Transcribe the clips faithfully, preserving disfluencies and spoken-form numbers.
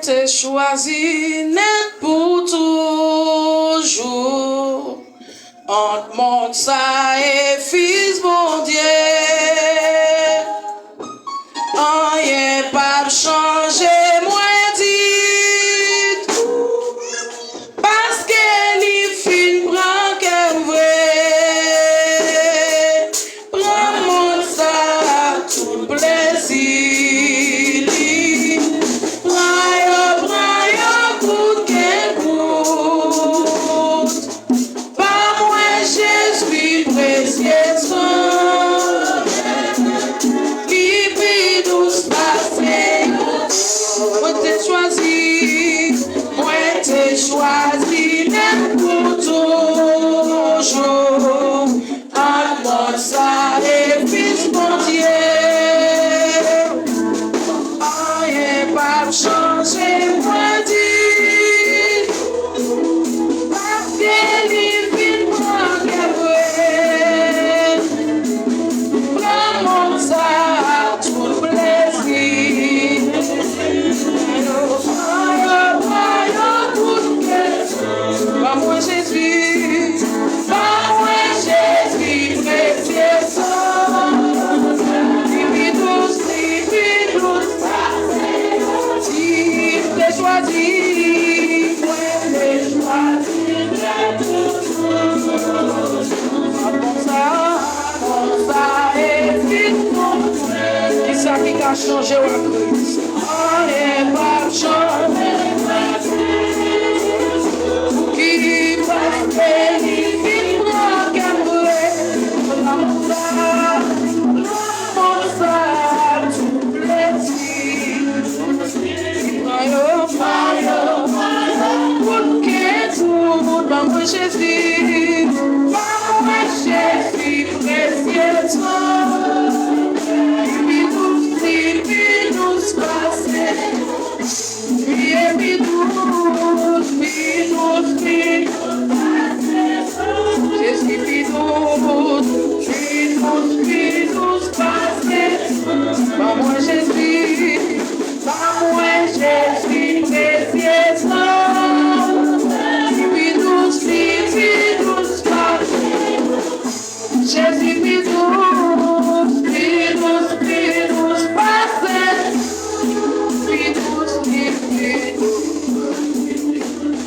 te chwazi nèt pou toujou ant mond sa e Fis Bondye. Anyen p ap chanje mwen ditou, paske li fin pran kè m vre. Pran mond sa a tout plezi li. Pran yo, pran yo kout ke kout. Ban mwen Jezi presye san. Li pi dous pase yo. Mwen te chwazi, mwen te chwazi nèt pou toujou. Ant mond sa e Fis Bondye. Anyen p ap chanje mwen ditou, paske li fin pran kè vre. Pran mond sa a tout plezi. Pran yo, pran yo tout kè. Ban mwen Jezi, ban mwen Jezi presye san. Li pi dous, li pi dous pase. Si m te chwazi, mwen te chwazi. Konsa, konsa, e si nou, kisa ki ka chanje w ak Kris? Anyen p ap chanje. Pouki? Paske li fin pran kè m vre. Lanmou sa, lanmou sa, tout plezi. Pran yo, pran yo, pran yo, kout ke tout, ban mwen Jezi, ban mwen Jezi, presye san. Li pi dous, li pi dous pase. Li pi dous, pi dous, pi dous pase. Jezi pi dous, pi dous, pi dous pase. Ban mwen Jezi, ban mwen Jezi, presye san. Li pi dous, li pi dous pase. Jezi pi dous, pi dous, pi dous pase. Pi dous, li pi dous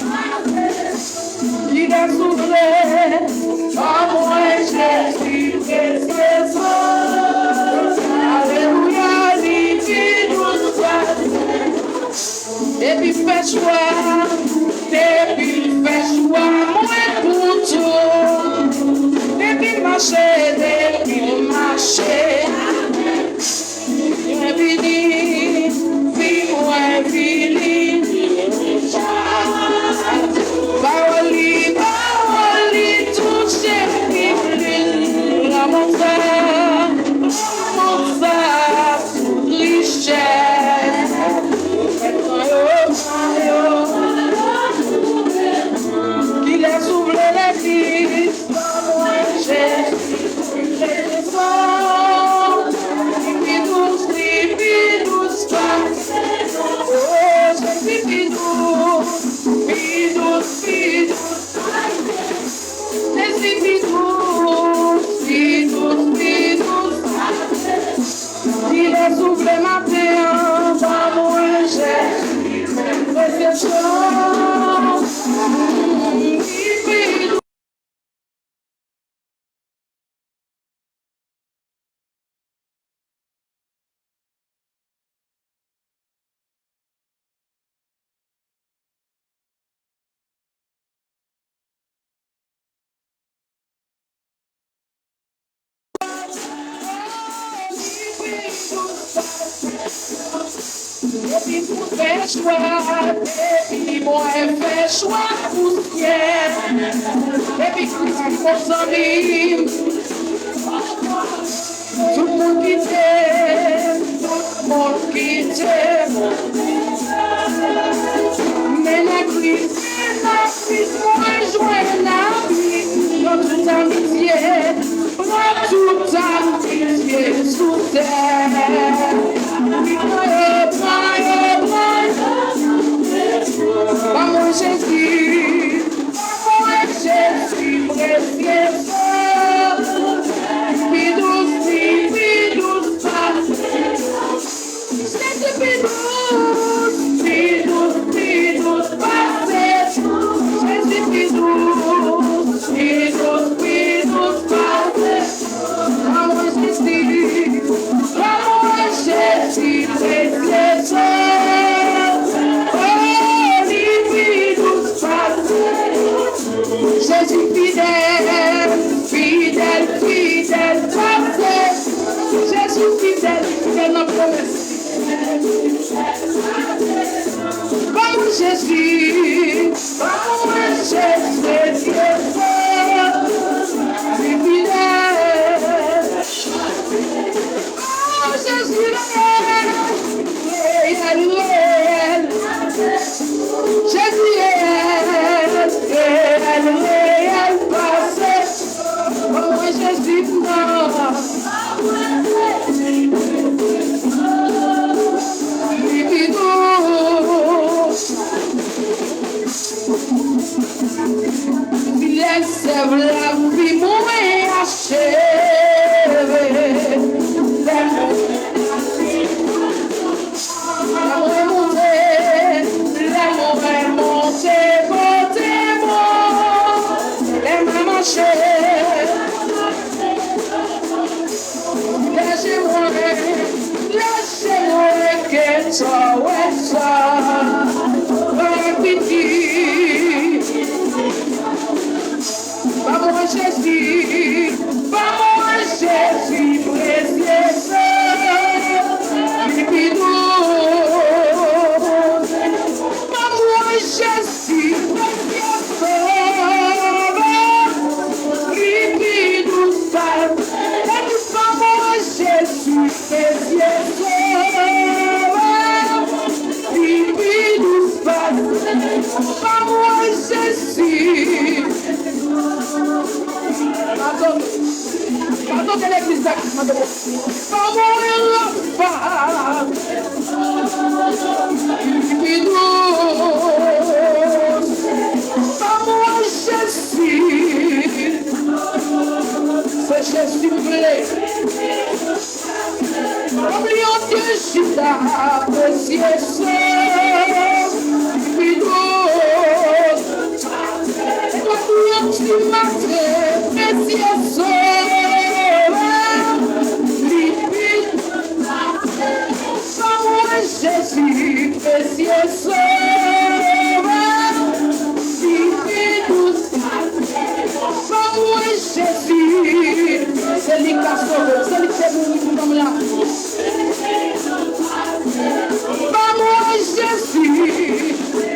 pase. Li ka soufle, ban mwen Jezi, presye san. Alelouya, li pi dous pase. Depi m fè chwa, depi m fè chwa mwen pou tou. Depi m mache, depi m mache avèk li, mwen vini, vi mwen vini. Pawòl li, pawòl li touche m pi plis. Lanmou sa, lanmou sa, richès. Pran yo, pran yo. Kilès ou vle legliz? Ban mwen Jezi, Jezi, li pi dous, li pi dous pase. O, Jezi pi dous, pi dous, pi dous. Jezi pi dous, pi dous, pi dous. Kilès ou vle maten an, ban mwen Jezi, presye san. Li pi dous. Depi m fè chwa, depi mwen fè chwa pou syèl, depi Kris li mon zanmi m, tout moun kite m, tout moun kite m. Men nan Kris, men nan Kris, mwen jwenn lavi. Pran tout amitye, pran tout amitye sou tè. Pran yo, pran yo, pran yo. Pi dous, pi, pi dous pase. Jezi pi dous, pi dous, pi dous pase. Jezi pi dous, pi dous, pi dous pase. Lanmou Jezi, lanmou Jezi, prezye sa. Oh, li pi dous pase. Jezi fidèl, fidèl, fidèl pase. Jezi fidèl, fidèl nan pwomès. Ban mwen Jezi, ban mwen Jezi, li fidèl. Oh, Jezi reyèl, reyèl, reyèl. Jezi reyèl, reyèl, reyèl pase. Ban mwen Jezi nan. Li pi dous. Lè sèv lavi mwen acheve. Lè mwen Lè mwen monte, lè mwen monte kote mwen, lè mwen mache, lè je mwen, lè je mwen ke sa wè sa, mwen piti. Ban mwen Jezi, ban mwen Jezi, prezye sa, li pi dous. Ban mwen Jezi, prezye sa, li pi dous. Ban mwen Jezi, prezye sa, li pi dous pase. Ban mwen Jezi. Padone. Padone legliz la ki mande mwen. Ban mwen Rafa. Li pi dous. Ban mwen Jezi. Se Jezi m vle. Konbyen de chita apresye sa pi dous. Konbyen ti maten apresye sa li pi dous. Ban mwen Jezi, apresye sa li pi dous. Ban mwen Jezi, se li k ka sove m, se li k te mouri pou nanm la. Ban mwen Jezi,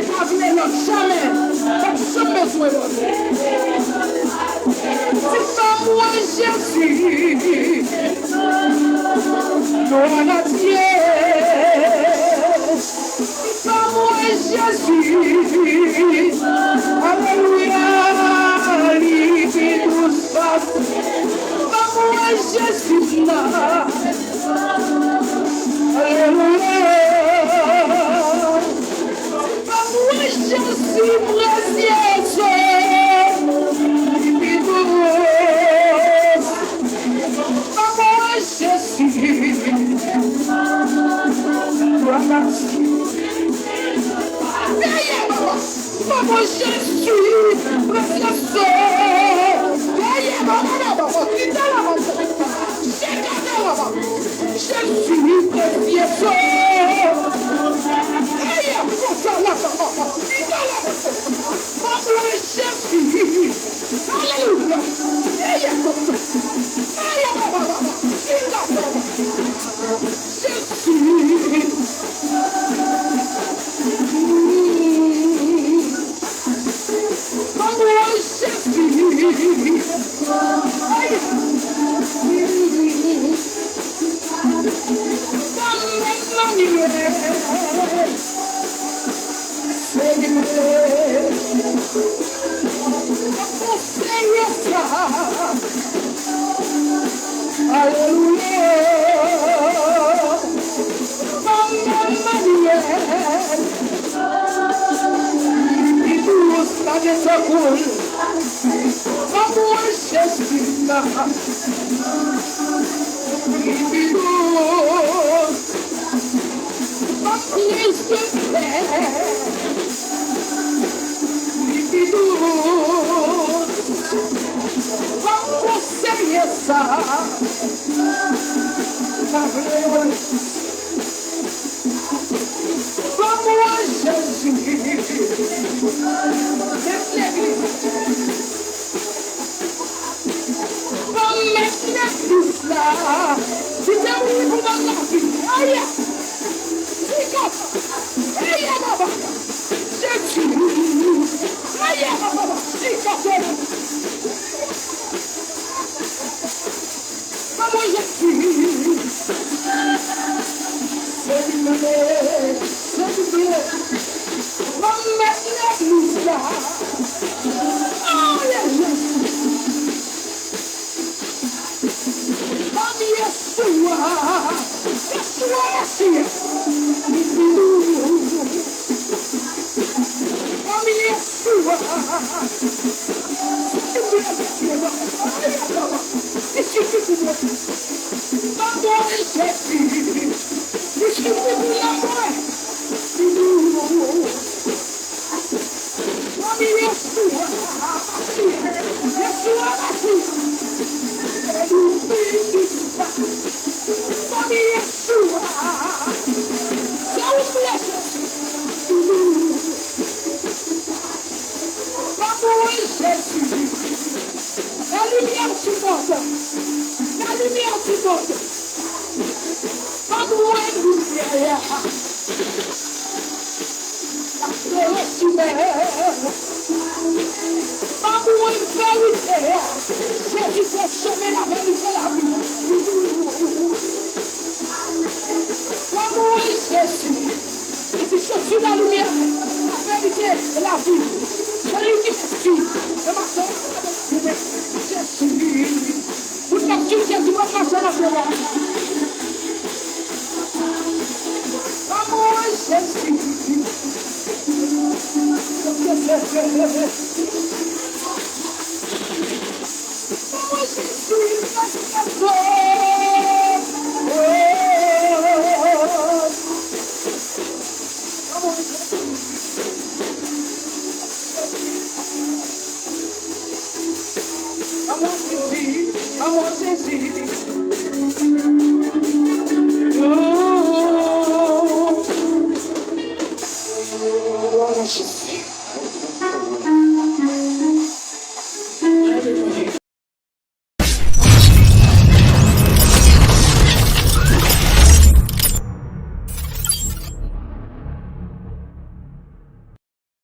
pa vle lòt jamè, pa t janm bezwen lòt. Di ban mwen Jezi, glwa a Dye. Ban mwen Jezi. Alelouya. Li pi dous pase. Ban mwen Jezi nan. Alelouya. Ban mwen Jezi, prezye sa. Li pi dous. Ban mwen Jezi. Glwa a Dye. Dèyè, papa. Ban mwen Jezi. Prezye sa. Dèyè, papa, papa. Kita la, papa. Jezi, prezye sa. Dèyè, konsa la, papa. Kita la, papa. Ban mwen Jezi. Alelouya. Eye, eye, papa, papa. Inga, papa. Jezi. Ban mwen Jezi. Eye. Ban mwen Emmanuel. Senyè, Senyè sa. Alelouya. Ban mwen Emmanuel. Li dous, pa gen tankou l. Ban mwen Plis de pè. Li pi dous. Ban m konseye sa. Pa vle wè. Ban m wè Jezi. Mèt legliz. Ban m mèt legliz la. Kite wi pou ban lavi. Aya. Chika. Aya baba. Jezi. Aya baba. Chika. Ban mwen Jezi. Silvouplè, silvouplè. Ban m mèt legliz la. Aya Jezi. Ban m Yeswa. Yeswa Machia. Ban m Yeswa. Silvouplè, Jezi. Li sifi pou mwen. Ban mwen Jezi. Li sifi pou mwen. Ban m Yeswa Machia. Yeswa Machia. Ban m Yeswa. Sa ou vle, Jezi. Ban mwen Jezi. La lumière du monde. La lumière du monde. Ban mwen limyè a. Ban mwen verite a. Jezi se chemen, laverite, lavi. Ban mwen Jezi. Li di, je suis la lumière, la vérité et la vie. Celui qui me suit ne marchera pas dans la ténèbre. Jezi. Moun k ap swiv Jezi p ap mache nan tenèb. Ban mwen Jezi. Ban mwen Jezi. Ban mwen Jezi. Ban mwen Jezi.